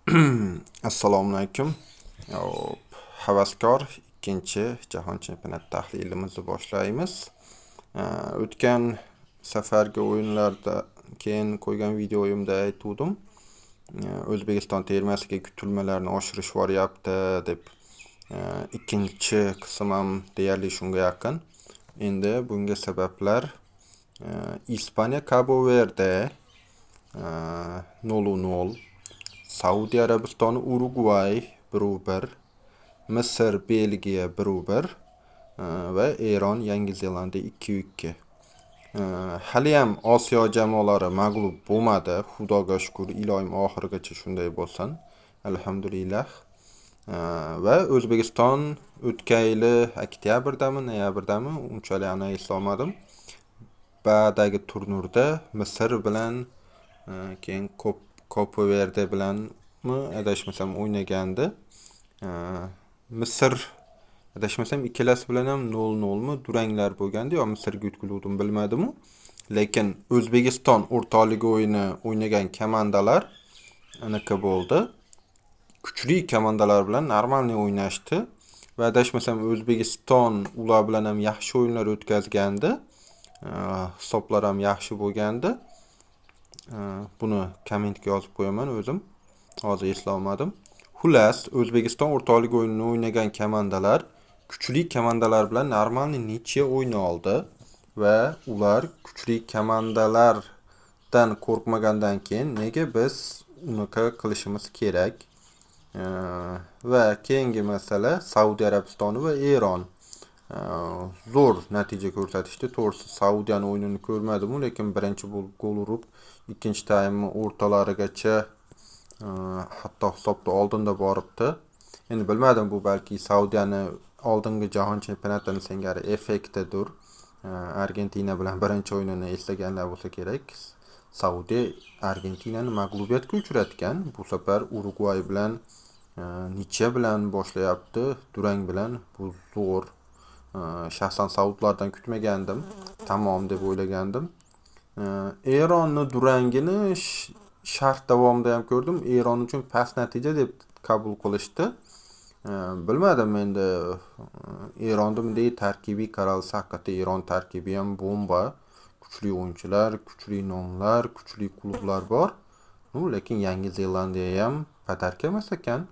Assalomu alaykum. Hop, havaskor ikkinchi jahon chempionati tahlilimizni boshlaymiz. O'tgan safargi o'yinlarda keyin qo'ygan videoyimda aytuvdim. O'zbekiston termasiga kutilmalarni oshirish boryapti deb. Ikkinchi qism ham deyarli shunga yaqin. Endi bunga sabablar Ispaniya Cabo Verde 0-0, Saudiya Arabistoni Urugvay 1-1, Misr Belgiya 1-1 va Eron Yangi Zelandiya 2-2. Haliyam Osiyo jamoalari mag'lub bo'lmadi. Xudoga shukur, iloyim oxirigacha shunday bo'lsin. Alhamdulillah. Va O'zbekiston o'tgan yili oktyabrdami, noyabrdami, unchalik aniq eslolmadim. Ba'dagi turnirda Misr bilan, keyin Cabo Verde bilanmi, adashmasam, o'ynagandi. Misr, adashmasam, ikkalasi bilan ham 0-0 mi duranglar bo'lgandi yo Misrga yutqizuvdim, bilmadim. Lekin O'zbekiston o'rtoqlik o'yini o'ynagan komandalar anaqa bo'ldi. Kuchli komandalar bilan нормальный o'ynashdi va adashmasam, O'zbekiston ular bilan ham yaxshi o'yinlar o'tkazgandi. Hisoblar ham yaxshi bo'lgandi. Buni kommentga yozib qo'yaman o'zim. Hozir eslolmadim. Xullas, O'zbekiston o'rtoqlik o'yinini o'ynagan komandalar kuchli komandalar bilan нормальный ничья o'yna oldi va ular kuchli komandalardan qo'rqmagandan keyin nega biz unaqa qilishimiz kerak? Va keyingi masala Saudiya Arabistoni va Eron. Zo'r natija ko'rsatishdi. To'g'risi, Saudiyani o'yinini ko'rmadim, lekin birinchi bo'lib gol urib, ikkinchi taymni o'rtalarigacha hatto hisobda oldinda boribdi. Endi bilmadim, bu balki Saudiyani oldingi jahon chempionatini singari effektidir. Argentina bilan birinchi o'yinini eslaganlar bo'lsa kerak. Saudiya Argentinani mag'lubiyatga uchratgan. Bu safar Urugvay bilan ничья bilan boshlayapti, durang bilan. Bu zo'r. Shaxsan saudlardan kutmagandim. Tamom deb o'ylagandim. Eronni durangini sharh davomida ham ko'rdim. Eron uchun past natija deb qabul qilishdi. Bilmadim endi, Eronni bunday tarkibiy qaralsa, haqiqatda Eron tarkibi ham bomba. Kuchli o'yinchilar, kuchli nomlar, kuchli klublar bor. Ну, lekin Yangi Zelandiya ham подарка emas ekan.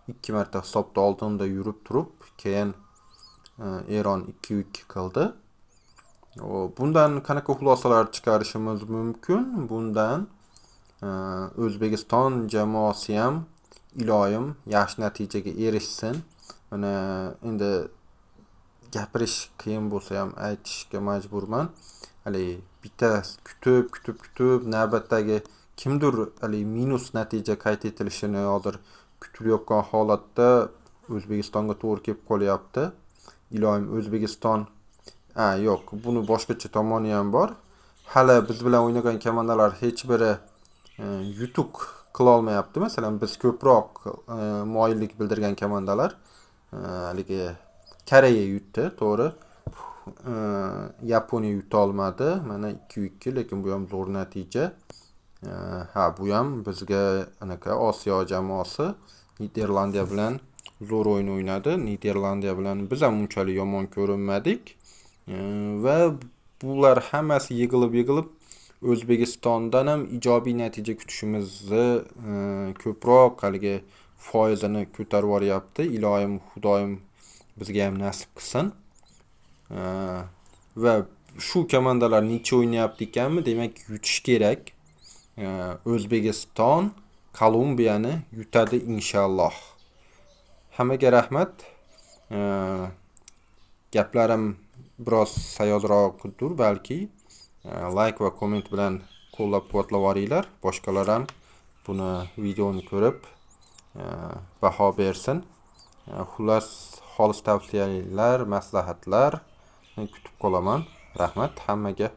Ikki marta hisobda oldinda yurib turib, keyin Eron 2-2 qildi. Bundan qanaqa xulosalar chiqarishimiz mumkin? Bundan O'zbekiston jamoasi ham iloyim yaxshi natijaga erishsin. Mana endi gapirish qiyin bo'lsa ham aytishga majburman. Haligi bitta kutib, kutib, kutib navbatdagi kimdir haligi minus natija qayd etilishini hozir kutilayotgan holatda O'zbekistonga to'g'ri kelib qolyapti. Iloyim O'zbekiston, ha, yo'q, buni boshqacha tomoni ham bor. Hali biz bilan o'ynagan komandalar hech biri yutuq qila olmayapti. Masalan, biz ko'proq moyillik bildirgan komandalar, haligi Koreya yutdi, to'g'ri. Yaponiya yuta olmadi. Mana 2-2, lekin bu ham zo'r natija. Ha, bu ham bizga anaqa Osiyo jamoasi Niderlandiya bilan zo'r o'yin o'ynadi. Niderlandiya bilan biz ham unchalik yomon ko'rinmadik. Va bular hammasi yig'ilib-yig'ilib O'zbekistondan ham ijobiy natija kutishimizni ko'proq haligi foizini ko'tarib yuboryapti. Iloyim Xudoyim bizga ham nasib qilsin. Va shu komandalar ничья o'ynayapti ekanmi, demak yutish kerak. O'zbekiston Kolumbiyani yutadi inshaalloh. Hammaga rahmat. Gaplarim biroz sayozroqdir balki. Like va komment bilan qo'llab-quvvatlab yuboringlar. Boshqalar ham buni videoni ko'rib baho bersin. Xullas, xolis tavsiyalar, maslahatlar kutib qolaman. Rahmat hammaga.